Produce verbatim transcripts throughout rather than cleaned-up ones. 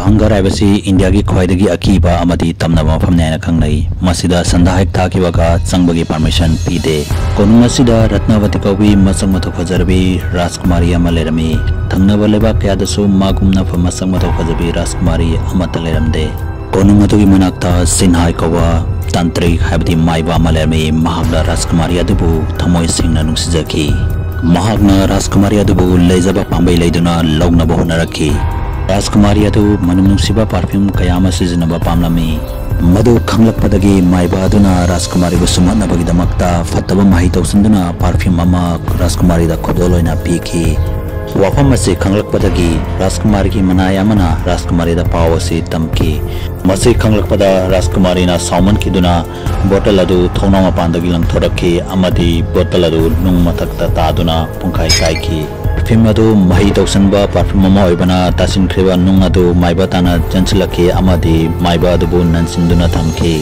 ꯕꯪꯒꯔ ꯍꯥꯏꯕꯁꯤ ꯏꯟꯗꯤꯌꯥꯒꯤ ꯈ꯭ꯋꯥꯏꯗꯒꯤ ꯑꯀꯤꯕ ꯑꯃꯗꯤ ꯇꯝꯅꯕ ꯃꯐꯝꯅꯤ ꯍꯥꯏꯅ ꯈꯪꯅꯩ꯫ ꯃꯁꯤꯗ ꯁꯟꯗꯥ ꯍꯦꯛ ꯊꯥꯈꯤꯕꯒ ꯆꯪꯕꯒꯤ permission ꯄꯤꯗꯦ꯫ ꯀꯣꯅꯨꯡ ꯑꯁꯤꯗ ꯔꯠꯅꯥꯕꯇꯤ ꯀꯧꯕꯤ ꯃꯁꯛ ꯃꯇꯧ ꯐꯖꯔꯕꯤ ꯔꯥꯖꯀꯨꯃꯥꯔꯤ ꯑꯃ ꯂꯩꯔꯝꯃꯤ꯫ ꯊꯪꯅꯕ ꯂꯩꯕꯥꯛ ꯀꯌꯥꯗꯁꯨ ꯃꯥꯒꯨꯝꯅ ꯐ-, ꯃꯁꯛ ꯃꯇꯧ ꯐꯖꯕꯤ ꯔꯥꯖꯀꯨꯃꯥꯔꯤ ꯑꯃꯠꯇ ꯂꯩꯔꯝꯗꯦ꯫ ꯀꯣꯅꯨꯡ ꯑꯗꯨꯒꯤ ꯃꯅꯥꯛꯇ ꯁꯤꯟꯍꯥꯏ ꯀꯧꯕ ꯇꯥꯟꯇ꯭ꯔꯤꯛ ꯍꯥꯏꯕꯗꯤ ꯃꯥꯏꯕ ꯑꯃ ꯂꯩꯔꯝꯃꯤ꯫ ꯃꯍꯥꯛꯅ ꯔꯥꯖꯀꯨꯃꯥꯔꯤ ꯑꯗꯨꯕꯨ ꯊꯃꯣꯏ ꯁꯦꯡꯅ ꯅꯨꯡꯁꯤꯖꯈꯤ꯫ ꯃꯍꯥꯛꯅ ꯔꯥꯖꯀꯨꯃꯥꯔꯤ ꯑꯗꯨꯕꯨ ꯂꯩꯖꯕ ꯄꯥꯝꯕꯩ ꯂꯩꯗꯨꯅ ꯂꯧꯅꯕ ꯍꯣꯠꯅꯔꯛꯈꯤ꯫ ꯔꯥꯖꯀꯨꯃꯥꯔꯤ ꯑꯗꯨ ꯃꯅꯝ ꯅꯨꯡꯁꯤꯕ perfume ꯀꯌꯥ ꯑꯃ ꯁꯤꯖꯤꯟꯅꯕ ꯄꯥꯝꯂꯝꯃꯤ꯫ ꯃꯗꯨ ꯈꯪꯂꯛꯄꯗꯒꯤ ꯃꯥꯏꯕ ꯑꯗꯨꯅ ꯔꯥꯖꯀꯨꯃꯥꯔꯤꯕꯨ ꯁꯨꯝꯍꯠꯅꯕꯒꯤꯗꯃꯛꯇ ꯐꯠꯇꯕ ꯃꯍꯩ ꯇꯧꯁꯤꯟꯗꯨꯅ perfume ꯑꯃ ꯔꯥꯖꯀꯨꯃꯥꯔꯤꯗ ꯈꯨꯗꯣꯜ ꯑꯣꯏꯅ ꯄꯤꯈꯤ꯫ ꯋꯥꯐꯝ ꯑꯁꯤ ꯈꯪꯂꯛꯄꯗꯒꯤ ꯔꯥꯖꯀꯨꯃꯥꯔꯤꯒꯤ ꯃꯅꯥꯏ ꯑꯃꯅ ꯔꯥꯖꯀꯨꯃꯥꯔꯤꯗ ꯄꯥꯎ ꯑꯁꯤ ꯇꯝꯈꯤ꯫ ꯃꯁꯤ ꯈꯪꯂꯛꯄꯗ ꯔꯥꯖꯀꯨꯃꯥꯔꯤꯅ ꯁꯥꯎꯃꯟꯈꯤꯗꯨꯅ bottle ꯑꯗꯨ ꯊꯣꯡꯅꯥꯎ ꯃꯄꯥꯟꯗꯒꯤ ꯂꯪꯊꯣꯔꯛꯈꯤ ꯑꯃꯗꯤ bottle ꯑꯗꯨ ꯅꯨꯡ ꯃꯊꯛꯇ ꯇꯥꯗꯨꯅ ꯄꯨꯡꯈꯥꯏ ꯀꯥꯏꯈꯤ꯫ Perfume ꯑꯗꯨ ꯃꯍꯩ ꯇꯧꯁꯟꯕ perfume ꯑꯃ ꯑꯣꯏꯕꯅ ꯇꯥꯁꯤꯟꯈ꯭ꯔꯤꯕ ꯅꯨꯡ ꯑꯗꯨ ꯃꯥꯏꯕ ꯇꯥꯅ ꯆꯦꯟꯁꯤꯜꯂꯛꯈꯤ ꯑꯃꯗꯤ ꯃꯥꯏꯕ ꯑꯗꯨꯕꯨ ꯅꯟꯁꯤꯟꯗꯨꯅ ꯊꯝꯈꯤ꯫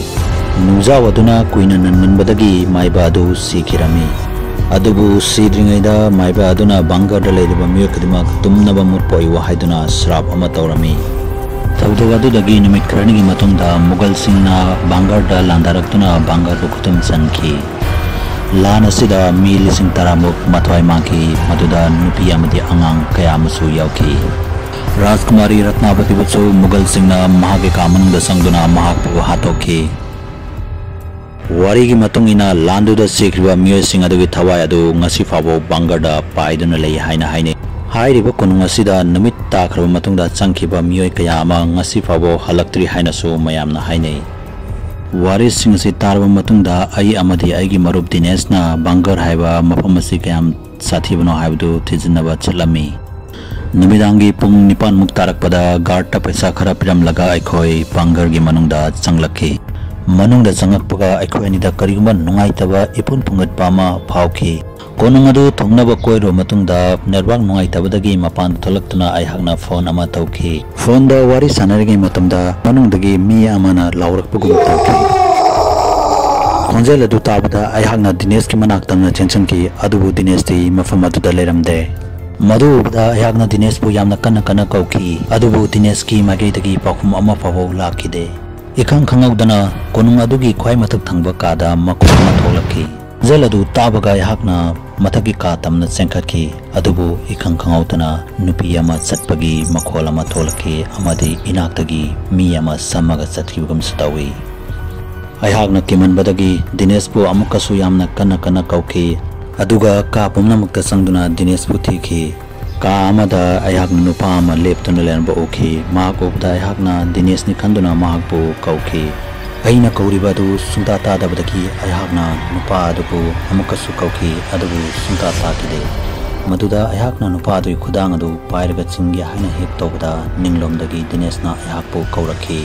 ꯅꯨꯡꯖꯥꯎ ꯑꯗꯨꯅ ꯀꯨꯏꯅ ꯅꯟꯃꯟꯕꯗꯒꯤ ꯃꯥꯏꯕ ꯑꯗꯨ ꯁꯤꯈꯤꯔꯝꯃꯤ꯫ ꯑꯗꯨꯕꯨ ꯁꯤꯗ꯭ꯔꯤꯉꯩꯗ ꯃꯥꯏꯕ ꯑꯗꯨꯅ ꯕꯪꯒꯔꯗ ꯂꯩꯔꯤꯕ ꯃꯤꯑꯣꯏ ꯈꯨꯗꯤꯡꯃꯛ ꯇꯨꯝꯅꯕ ꯃꯨꯠꯄ ꯑꯣꯏꯌꯨ ꯍꯥꯏꯗꯨꯅ ꯁ꯭ꯔꯥꯞ ꯑꯃ ꯇꯧꯔꯝꯃꯤ꯫ ꯊꯧꯗꯣꯛ ꯑꯗꯨꯗꯒꯤ ꯅꯨꯃꯤꯠ ꯈꯔꯅꯤꯒꯤ ꯃꯇꯨꯡꯗ ꯃꯨꯒꯜꯁꯤꯡꯅ ꯕꯪꯒꯔꯗ ꯂꯥꯟꯗꯥꯔꯛꯇꯨꯅ ꯕꯪꯒꯔꯕꯨ ꯈꯨꯗꯨꯝ ꯆꯟꯈꯤ꯫ ꯂꯥꯟ ꯑꯁꯤꯗ ꯃꯤ ꯂꯤꯁꯤꯡ ꯇꯔꯥꯃꯨꯛ ꯃꯊ꯭ꯋꯥꯏ ꯃꯥꯡꯈꯤ, ꯃꯗꯨꯗ ꯅꯨꯄꯤ ꯑꯃꯗꯤ ꯑꯉꯥꯡ ꯀꯌꯥ ꯑꯃꯁꯨ ꯌꯥꯎꯈꯤ꯫ ꯔꯥꯖꯀꯨꯃꯥꯔꯤ ꯔꯠꯅꯥꯕꯇꯤꯕꯨꯁꯨ ꯃꯨꯒꯜꯁꯤꯡꯅ ꯃꯍꯥꯛꯀꯤ ꯀꯥ ꯃꯅꯨꯡꯗ ꯆꯪꯗꯨꯅ ꯃꯍꯥꯛꯄꯨ ꯍꯥꯠꯇꯣꯛꯈꯤ꯫ ꯋꯥꯔꯤꯒꯤ ꯃꯇꯨꯡ ꯏꯟꯅ ꯂꯥꯟꯗꯨꯗ ꯁꯤꯈ꯭ꯔꯤꯕ ꯃꯤꯑꯣꯏꯁꯤꯡ ꯑꯗꯨꯒꯤ ꯊꯋꯥꯏ ꯑꯗꯨ ꯉꯁꯤ ꯐꯥꯎꯕ ꯕꯪꯒꯔꯗ ꯄꯥꯏꯗꯨꯅ ꯂꯩ ꯍꯥꯏꯅ ꯍꯥꯏꯅꯩ꯫ ꯍꯥꯏꯔꯤꯕ ꯀꯣꯅꯨꯡ ꯑꯁꯤꯗ ꯅꯨꯃꯤꯠ ꯇꯥꯈ꯭ꯔꯕ ꯃꯇꯨꯡꯗ ꯆꯪꯈꯤꯕ ꯃꯤꯑꯣꯏ ꯀꯌꯥ ꯑꯃ ꯉꯁꯤ ꯐꯥꯎꯕ ꯍꯜꯂꯛꯇ꯭ꯔꯤ ꯍꯥꯏꯅꯁꯨ ꯃꯌꯥꯝꯅ ꯍꯥꯏꯅꯩ꯫ ꯋꯥꯔꯤꯁꯤꯡ ꯑꯁꯤ ꯇꯥꯔꯕ ꯃꯇꯨꯡꯗ ꯑꯩ ꯑꯃꯗꯤ ꯑꯩꯒꯤ ꯃꯔꯨꯞ ꯗꯤꯅꯦꯁꯅ ꯕꯪꯒꯔ ꯍꯥꯏꯕ ꯃꯐꯝ ꯑꯁꯤ ꯀꯌꯥꯝ ꯁꯥꯊꯤꯕꯅꯣ ꯍꯥꯏꯕꯗꯨ ꯊꯤꯖꯤꯟꯅꯕ ꯆꯠꯂꯝꯃꯤ꯫ ꯅꯨꯃꯤꯗꯥꯡꯒꯤ ꯄꯨꯡ ꯅꯤꯄꯥꯟꯃꯨꯛ ꯇꯥꯔꯛꯄꯗ ꯒꯥꯔꯗꯇ ꯄꯩꯁꯥ ꯈꯔ ꯄꯤꯔꯝꯂꯒ ꯑꯩꯈꯣꯏ ꯕꯪꯒꯔꯒꯤ ꯃꯅꯨꯡꯗ ꯆꯪꯂꯛꯈꯤ꯫ ꯃꯅꯨꯡꯗ ꯆꯪꯂꯛꯄꯒ ꯑꯩꯈꯣꯏ ꯑꯅꯤꯗ ꯀꯔꯤꯒꯨꯝꯕ ꯅꯨꯡꯉꯥꯏꯇꯕ ꯏꯄꯨꯟ ꯐꯨꯡꯒꯠꯄ ꯑꯃ ꯐꯥꯎꯈꯤ꯫ ꯀꯣꯅꯨꯡ ꯑꯗꯨ ꯊꯨꯡꯅꯕ ꯀꯣꯏꯔꯨꯕ ꯃꯇꯨꯡꯗ network ꯅꯨꯡꯉꯥꯏꯇꯕꯗꯒꯤ ꯃꯄꯥꯟꯗ ꯊꯣꯛꯂꯛꯇꯨꯅ ꯑꯩꯍꯥꯛꯅ phone ꯑꯃ ꯇꯧꯈꯤ꯫ Phoneꯗ ꯋꯥꯔꯤ ꯁꯥꯟꯅꯔꯤꯉꯩ ꯃꯇꯝꯗ ꯃꯅꯨꯡꯗꯒꯤ ꯃꯤ ꯑꯃꯅ ꯂꯥꯎꯔꯛꯄꯒꯨꯝ ꯇꯧꯈꯤ꯫ ꯈꯣꯟꯖꯦꯜ ꯑꯗꯨ ꯇꯥꯕꯗ ꯑꯩꯍꯥꯛꯅ ꯗꯤꯅꯦꯁꯀꯤ ꯃꯅꯥꯛꯇ ꯆꯦꯟꯁꯤꯟꯈꯤ, ꯑꯗꯨꯕꯨ ꯗꯤꯅꯦꯁꯇꯤ ꯃꯐꯝ ꯑꯗꯨꯗ ꯂꯩꯔꯝꯗꯦ꯫ ꯃꯗꯨ ꯎꯕꯗ ꯑꯩꯍꯥꯛꯅ ꯗꯤꯅꯦꯁꯄꯨ ꯌꯥꯝꯅ ꯀꯟꯅ ꯀꯟꯅ ꯀꯧꯈꯤ, ꯑꯗꯨꯕꯨ ꯗꯤꯅꯦꯁꯀꯤ ꯃꯥꯏꯀꯩꯗꯒꯤ ꯄꯥꯎꯈꯨꯝ ꯑꯃ ꯐꯥꯎꯕ ꯂꯥꯛꯈꯤꯗꯦ꯫ ꯏꯈꯪ ꯈꯪꯍꯧꯗꯅ ꯀꯣꯅꯨꯡ ꯑꯗꯨꯒꯤ ꯈ꯭ꯋꯥꯏ ꯃꯊꯛ ꯊꯪꯕ ꯀꯥꯗ ꯃꯈꯣꯜ ꯑꯃ ꯊꯣꯛꯂꯛꯈꯤ꯫ ꯈꯣꯟꯖꯦꯜ ꯑꯗꯨ ꯇꯥꯕꯒ ꯑꯩꯍꯥꯛꯅ ꯃꯊꯛꯀꯤ ꯀꯥ ꯇꯝꯅ ꯆꯦꯟꯈꯠꯈꯤ, ꯑꯗꯨꯕꯨ ꯏꯈꯪ ꯈꯪꯍꯧꯗꯅ ꯅꯨꯄꯤ ꯑꯃ ꯆꯠꯄꯒꯤ ꯃꯈꯣꯜ ꯑꯃ ꯊꯣꯛꯂꯛꯈꯤ ꯑꯃꯗꯤ ꯏꯅꯥꯛꯇꯒꯤ ꯃꯤ ꯑꯃ ꯁꯝꯃꯒ ꯆꯠꯈꯤꯕꯒꯨꯝꯁꯨ ꯇꯧꯏ꯫ ꯑꯩꯍꯥꯛꯅ ꯀꯤꯃꯟꯕꯗꯒꯤ ꯗꯤꯅꯦꯁꯄꯨ ꯑꯃꯨꯛꯀꯁꯨ ꯌꯥꯝꯅ ꯀꯟꯅ ꯀꯟꯅ ꯀꯧꯈꯤ, ꯑꯗꯨꯒ ꯀꯥ ꯄꯨꯝꯅꯃꯛꯇ ꯆꯪꯗꯨꯅ ꯗꯤꯅꯦꯁꯄꯨ ꯊꯤꯈꯤ꯫ ꯀꯥ ꯑꯃꯗ ꯑꯩꯍꯥꯛꯅ ꯅꯨꯄꯥ ꯑꯃ ꯂꯦꯞꯇꯨꯅ ꯂꯩꯔꯝꯕ ꯎꯈꯤ꯫ ꯃꯍꯥꯛ ꯎꯕꯗ ꯑꯩꯍꯥꯛꯅ ꯗꯤꯅꯦꯁꯅꯤ ꯈꯟꯗꯨꯅ ꯃꯍꯥꯛꯄꯨ ꯀꯧꯈꯤ꯫ ꯑꯩꯅ ꯀꯧꯔꯤꯕ ꯑꯗꯨ ꯁꯨꯡꯇꯥ ꯇꯥꯗꯕꯗꯒꯤ ꯑꯩꯍꯥꯛꯅ ꯅꯨꯄꯥ ꯑꯗꯨꯕꯨ ꯑꯃꯨꯛꯀꯁꯨ ꯀꯧꯈꯤ, ꯑꯗꯨꯕꯨ ꯁꯨꯡꯇꯥ ꯇꯥꯈꯤꯗꯦ꯫ ꯃꯗꯨꯗ ꯑꯩꯍꯥꯛꯅ ꯅꯨꯄꯥ ꯑꯗꯨꯒꯤ ꯈꯨꯗꯥꯡ ꯑꯗꯨ ꯄꯥꯏꯔꯒ ꯆꯤꯡꯒꯦ ꯍꯥꯏꯅ ꯍꯦꯛ ꯇꯧꯕꯗ, ꯅꯤꯡꯂꯣꯝꯗꯒꯤ ꯗꯤꯅꯦꯁꯅ ꯑꯩꯍꯥꯛꯄꯨ ꯀꯧꯔꯛꯈꯤ꯫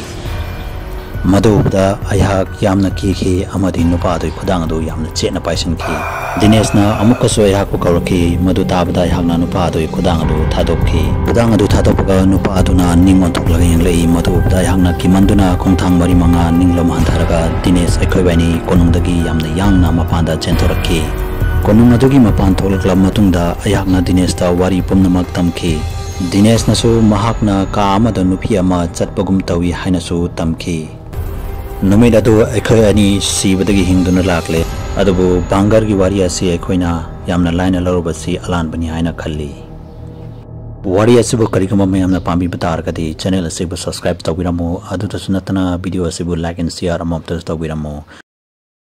ꯃꯗꯨ ꯎꯕꯗ ꯑꯩꯍꯥꯛ ꯌꯥꯝꯅ ꯀꯤꯈꯤ ꯑꯃꯗꯤ ꯅꯨꯄꯥ ꯑꯗꯨꯒꯤ ꯈꯨꯗꯥꯡ ꯑꯗꯨ ꯌꯥꯝꯅ ꯆꯦꯠꯅ ꯄꯥꯏꯁꯤꯟꯈꯤ꯫ ꯗꯤꯅꯦꯁꯅ ꯑꯃꯨꯛꯀꯁꯨ ꯑꯩꯍꯥꯛꯄꯨ ꯀꯧꯔꯛꯈꯤ꯫ ꯃꯗꯨ ꯇꯥꯕꯗ ꯑꯩꯍꯥꯛꯅ ꯅꯨꯄꯥ ꯑꯗꯨꯒꯤ ꯈꯨꯗꯥꯡ ꯑꯗꯨ ꯊꯥꯗꯣꯛꯈꯤ꯫ ꯈꯨꯗꯥꯡ ꯑꯗꯨ ꯊꯥꯗꯣꯛꯄꯒ ꯅꯨꯄꯥ ꯑꯗꯨꯅ ꯅꯤꯡ ꯑꯣꯟꯊꯣꯛꯂꯒ ꯌꯦꯡꯂꯛꯏ꯫ ꯃꯗꯨ ꯎꯕꯗ ꯑꯩꯍꯥꯛꯅ ꯀꯤꯃꯟꯗꯨꯅ ꯈꯣꯡꯊꯥꯡ ꯃꯔꯤ ꯃꯉꯥ ꯅꯤꯡꯂꯣꯝ ꯍꯟꯊꯔꯒ ꯗꯤꯅꯦꯁ, ꯑꯩꯈꯣꯏꯕꯥꯏꯅꯤ ꯀꯣꯅꯨꯡꯗꯒꯤ ꯌꯥꯝꯅ ꯌꯥꯡꯅ ꯃꯄꯥꯟꯗ ꯆꯦꯟꯊꯣꯔꯛꯈꯤ꯫ ꯀꯣꯅꯨꯡ ꯑꯗꯨꯒꯤ ꯃꯄꯥꯟ ꯊꯣꯛꯂꯛꯂꯕ ꯃꯇꯨꯡꯗ ꯑꯩꯍꯥꯛꯅ ꯗꯤꯅꯦꯁꯇ ꯋꯥꯔꯤ ꯄꯨꯝꯅꯃꯛ ꯇꯝꯈꯤ꯫ ꯗꯤꯅꯦꯁꯅꯁꯨ ꯃꯍꯥꯛꯅ ꯀꯥ ꯑꯃꯗ ꯅꯨꯄꯤ ꯑꯃ ꯆꯠꯄꯒꯨꯝ ꯇꯧꯏ ꯍꯥꯏꯅꯁꯨ ꯇꯝꯈꯤ꯫ ꯅꯨꯃꯤꯠ ꯑꯗꯨ ꯑꯩꯈꯣꯏ ꯑꯅꯤ ꯁꯤꯕꯗꯒꯤ ꯍꯤꯡꯗꯨꯅ ꯂꯥꯛꯂꯦ, ꯑꯗꯨꯕꯨ ꯕꯥꯡꯒꯔꯒꯤ ꯋꯥꯔꯤ ꯑꯁꯤ ꯑꯩꯈꯣꯏꯅ ꯌꯥꯝꯅ ꯂꯥꯏꯅ ꯂꯧꯔꯨꯕꯁꯤ ꯑꯂꯥꯟꯕꯅꯤ ꯍꯥꯏꯅ ꯈꯜꯂꯤ꯫ ꯋꯥꯔꯤ ꯑꯁꯤꯕꯨ ꯀꯔꯤꯒꯨꯝꯕ ꯃꯌꯥꯝꯅ ꯄꯥꯝꯕꯤꯕ ꯇꯥꯔꯒꯗꯤ channel ꯑꯁꯤꯕꯨ subscribe ꯇꯧꯕꯤꯔꯝꯃꯨ, ꯑꯗꯨꯗꯁꯨ ꯅꯠꯇꯅ video ꯑꯁꯤꯕꯨ like and share ꯑꯃꯃꯝꯇꯁꯨ ꯇꯧꯕꯤꯔꯝꯃꯨ꯫